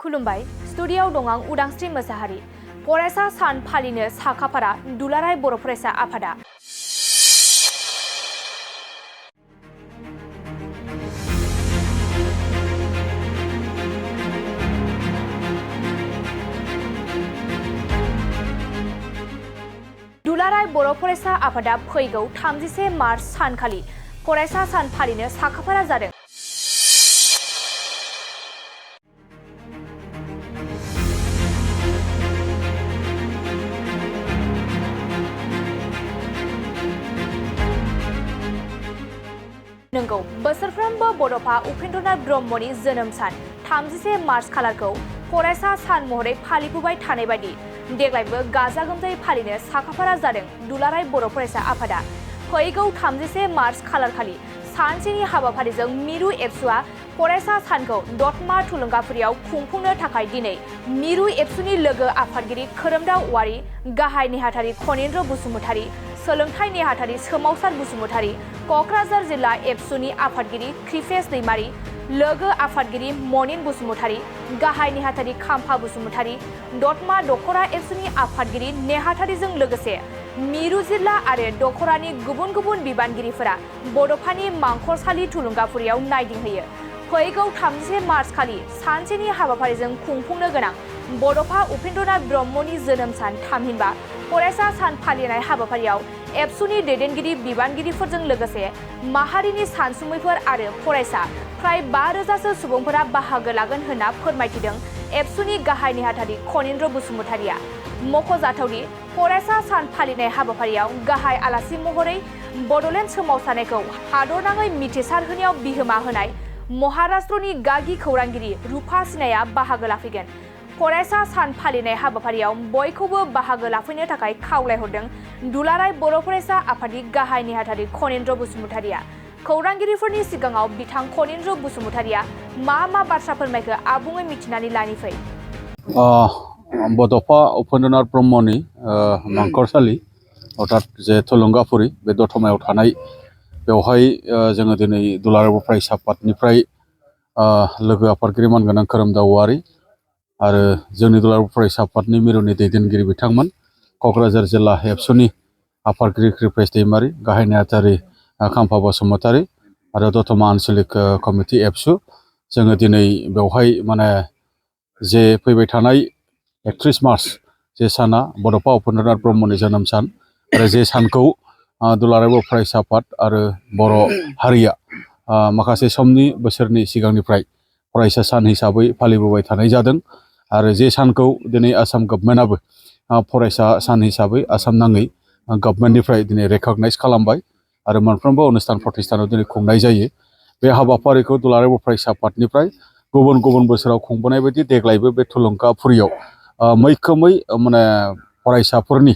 खुलुमबाय स्टुडिय'आव दं आं उदांस्रि मोसाहारि। फरायसा सान फालिनो साखाफारा दुलाराय बर' फरायसा आफादा। दुलाराय बर' फरायसा आफादा फैगौ 31 मार्च सानखालि फरायसा सान फालिनो साखाफारा जादों। नंगौ बोसोरफ्रोमबो बड'फा उपेन्द्रनाथ ब्रह्मनि जोनोम सान 31 मार्च खालारखौ फरायसा सान महरै फालिबोबाय थानाय बायदि देग्लायबो गाजा गोमजायै फालिनो साखाफारा जादों दुलाराय बर' फरायसा आफादा। फैगौ 31 मार्च खालारखालि सानसेनि हाबाफारिजों मिरु एबसुआ फरायसा सानखौ दतमा थुलुंगाफुरियाव खुंफुंनो थाखाय दिनै मिरु एबसुनि लोगो आफादगिरि खोरोमदाव औवारी, गाहाय नेहाथारि खनीन्द्र बसुमतारी, सोलोंथाइ नेहाथारि सोमावसार बसुमतारी, क'क्राझार जिल्ला एबसुनि आफादगिरि कृपेश दैमारी, लोगो आफादगिरि मनिन बसुमतारी, गाहाय नेहाथारि खाम्फा बसुमतारी, दतमा दखरा एबसुनि आफादगिरि नेहाथारिजों लोगोसे मिरु जिल्ला आरो दखरानि गुबुन गुबुन बिबानगिरिफोरा बड'फानि मांखरसालि थुलुंगाफुरियाव नायदिंहैयो। फैगौ 31 मार्च खालि सानसेनि हाबाफारिजों खुंफुंनो गोनां बड'फा उपेन्द्रनाथ ब्रह्मनि जोनोम सान थामहिनबा फरायसा सान फालिनाय हाबाफारियाव एबसुनि दैदेनगिरि बिबानगिरिफोरजों लोगोसे माहारिनि सानसुमैफोर आरो फरायसा फ्राय 5,000सो सुबुंफोरा बाहागो लागोन होनना फोरमायथिदों एबसुनि गाहाय नेहाथारि खनीन्द्र बसुमतारीया। मख'जाथावदि फरायसा सान फालिनाय हाबाफारियाव गाहाय आलासि महरै बड'लेण्ड सोमावसारनायखौ हादरनाङै मिथिसार होनायाव बिहोमा होनाय महाराष्ट्रनि गागि खौरांगिरि रुपा सिन्हाया बाहागो लाफैगोन। फरायसा सान फालिनाय हाबाफारियाव बयखौबो बाहागो लाफैनो थाखाय खावलायहरदों दुलाराय बर' फरायसा आफादनि गाहाय नेहाथारि खनीन्द्र बसुमतारीया। खौरांगिरिफोरनि सिगाङाव बिथां खनीन्द्र बसुमतारीया मा बाथ्रा फोरमायखो आबुङै मिथिनानै लानि फै। बड'फा उपेन्द्रनाथ ब्रह्मनि मांखरसालि अर्थात जे थुलुंगाफुरि बे दतमायाव थानाय बेवहाय जोङो दिनै दुलाराय बर' फरायसा आफादनिफ्राय लोगो आफादगिरि मानगोनां खोरोमदाव औवारी आरो जोंनि दुलाराय बर' फरायसा आफादनि मिरुनि दैदेनगिरि बिथांमोन, क'क्राझार जिल्ला एबसुनि आफादगिरि कृपेश दैमारी, गाहाय नेहाथारि खाम्फा बसुमतारी आरो दतमा आन्चलिक कमिटि एबसु जोङो दिनै बेवहाय माने जे फैबाय थानाय 31 मार्च जे साना बड'फा उपेन्द्रनाथ ब्रह्मनि जोनोम सान आरो जे सानखौ दुलाराय बर' फरायसा आफाद आरो बर' हारिया माखासे समनि बोसोरनि सिगांनिफ्राय फरायसा सान हिसाबै फालिबोबाय थानाय जादों आरो जे सानखौ दिनै आसाम गभर्नमेन्टआबो फरायसा सान हिसाबै आसाम नाङै गभर्नमेन्टनिफ्राय दिनै रेकगनाइज खालामबाय आरो मोनफ्रोमबो अनुस्थान प्रतिष्ठानाव दिनै खुंनाय जायो। बे हाबाफारिखौ दुलाराय बर' फरायसा आफादनिफ्राय गुबुन गुबुन बोसोराव खुंबोनाय बायदि देग्लायबो बे थुलुंगाफुरियाव मैखोमै माने फरायसाफोरनि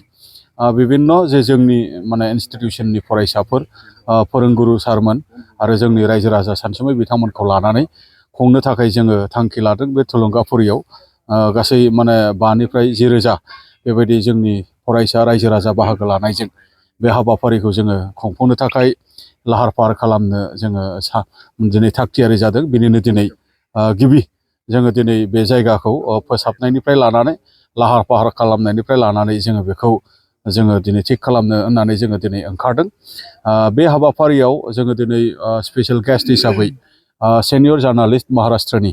बिभिन्न जे जोंनि माने इन्सटिटिउसननि फरायसाफोर फोरोंगुरु सारमोन आरो जोंनि रायजो राजा सानसुमै बिथांमोनखौ लानानै खुंनो थाखाय जोङो थांखि लादों। बे थुलुंगाफुरियाव गासै माने 5,000निफ्राय 10,000 बेबायदि जोंनि फरायसा रायजो राजा बाहागो लानायजों बे हाबाफारिखौ जोङो खुंफुंनो थाखाय लाहार फाहार खालामनो जोङो दिनै थागथियारि जादों। बिनिनो दिनै गिबि जोङो दिनै बे जायगाखौ फोसाबनायनिफ्राय लानानै लाहार फाहार खालामनायनिफ्राय लानानै जोङो बेखौ जोङो दिनै थिग खालामनो होननानै जोङो दिनै ओंखारदों। बे हाबाफारियाव जोङो दिनै स्पेसियेल गेस्ट हिसाबै सेनियर जार्नालिस्ट महाराष्ट्रनि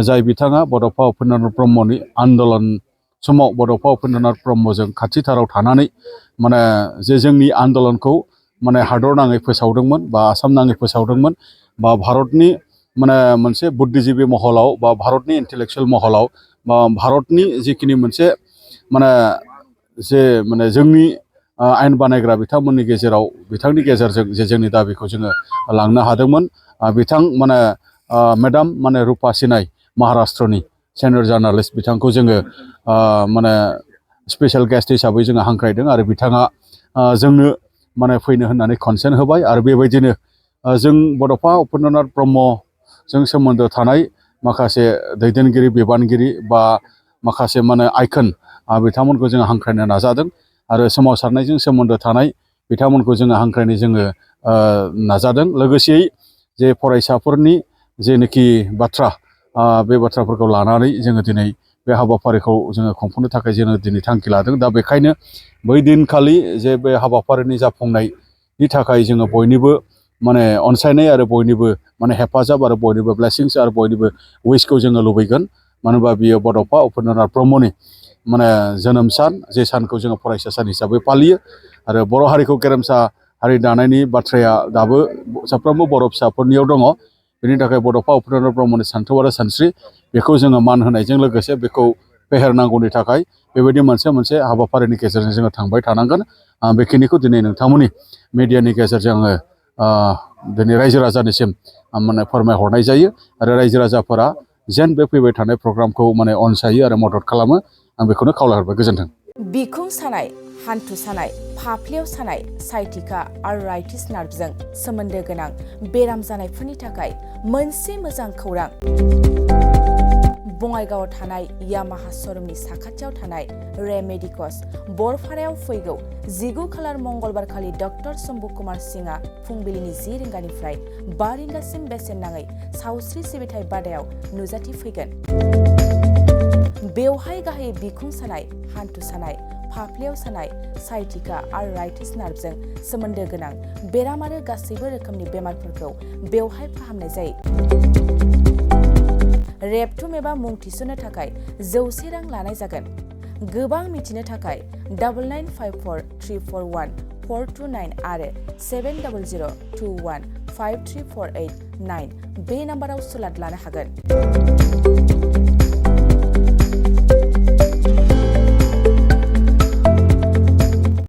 जाय बिथाङा बड'फा उपेन्द्रनाथ ब्रह्मनि आन्दलन समाव बड'फा उपेन्द्रनाथ ब्रह्मजों खाथिथाराव थानानै माने जे जोंनि आन्दलनखौ माने हादर नाङै फोसावदोंमोन बा आसाम नाङै फोसावदोंमोन बा भारतनि माने मोनसे बुद्धिजीबि महलाव बा भारतनि इन्टेलेक्सुयेल महलाव बा भारतनि जिखिनि मोनसे माने जे माने जोंनि आयेन बानायग्रा बिथांमोननि गेजेराव बिथांनि गेजेरजों जे जोंनि दाबिखौ जोङो लांनो हादोंमोन। बिथां माने मेडाम माने रुपा सिन्हा महाराष्ट्रनि सेनियर जार्नालिस्ट बिथांखौ जोङो माने स्पेसियेल गेस्ट हिसाबै जोङो हांख्रायदों आरो बिथाङा जोंनो माने फैनो होननानै कनसेन्ट होबाय आरो बेबायदिनो जों बड'फा उपेन्द्रनाथ ब्रह्मजों सोमोन्दो थानाय माखासे दैदेनगिरि बिबानगिरि बा माखासे माने आइकन बिथांमोनखौ जोङो हांख्रायनो नाजादों आरो सोमावसारनायजों सोमोन्दो थानाय बिथांमोनखौ जोङो हांख्रायनो जोङो नाजादों। लोगोसेयै जे फरायसाफोरनि जेनोखि बाथ्रा बे बाथ्राफोरखौ लानानै जोङो दिनै बे हाबाफारिखौ जोङो खुंफुंनो थाखाय जोङो दिनै थांखि लादों। दा बेखायनो बै दिनखालि जे बे हाबाफारिनि जाफुंनायनि थाखाय जोङो बयनिबो माने अनसायनाय आरो बयनिबो माने हेफाजाब आरो बयनिबो ब्लेसिंस आरो बयनिबो उइसखौ जोङो लुबैगोन। मानो होनबा बियो बड'फा उपेन्द्रनाथ ब्रह्मनि माने जोनोम सान, जे सानखौ जोङो फरायसा सान हिसाबै फालियो। आरो बर' हारिखौ गेरेमसा हारि दानायनि बाथ्राया दाबो साफ्रोमबो बर' फिसाफोरनियाव दङ। बेनि थाखाय बड'फा उपेन्द्रनाथ ब्रह्मनि सान्थौ आरो सानस्रि बेखौ जोङो मान होनायजों लोगोसे बेखौ फेहेरनांगौनि थाखाय बेबायदि मोनसे हाबाफारिनि गेजेरजों जोङो थांबाय थानांगोन। बेखिनिखौ दिनै नोंथांमोननि मिडियानि गेजेरजों आङो दिनै रायजो राजानिसिम माने फोरमायहरनाय जायो। आरो रायजो राजाफोरा जेन बे फैबाय थानाय प्रग्रामखौ माने अनसायो आरो मदद खालामो, आं बेखौनो खावलायहरबाय। गोजोन्थों। बिखुं सानाय, हान्थु सानाय, फाफ्लियाव सानाय, साइटिका आर्थराइटिस नार्भजों सोमोन्दो गोनां बेराम जानायफोरनि थाखाय मोनसे मोजां खौरां। बङाइगावआव थानाय यामाहा श'रुमनि साखाथियाव थानाय रे मेडिकस बरपारायाव फैगौ 19 खालार मंगलबार खालि डक्टर शम्भु कुमार सिंहआ फुंबिलिनि 10 रिंगानिफ्राय 5 रिंगासिम बेसेन नाङै सावस्रि सिबिथाय बादायाव नुजाथिफैगोन। बेवहाय गाहायै बिखुं सानाय, हान्थु सानाय, फाफ्लियाव सानाय, साइटिका आर्थराइटिस नार्भजों सोमोन्दो गोनां बेराम आरो गासैबो रोखोमनि बेमारफोरखौ बेवहाय फाहामनाय जायो। रेबथुम एबा मुं थिसननो थाखाय 100 रां लानाय जागोन। गोबां मिथिनो थाखाय 9954341429 आरो 7002153489 बे नाम्बाराव सुलाद लानो हागोन।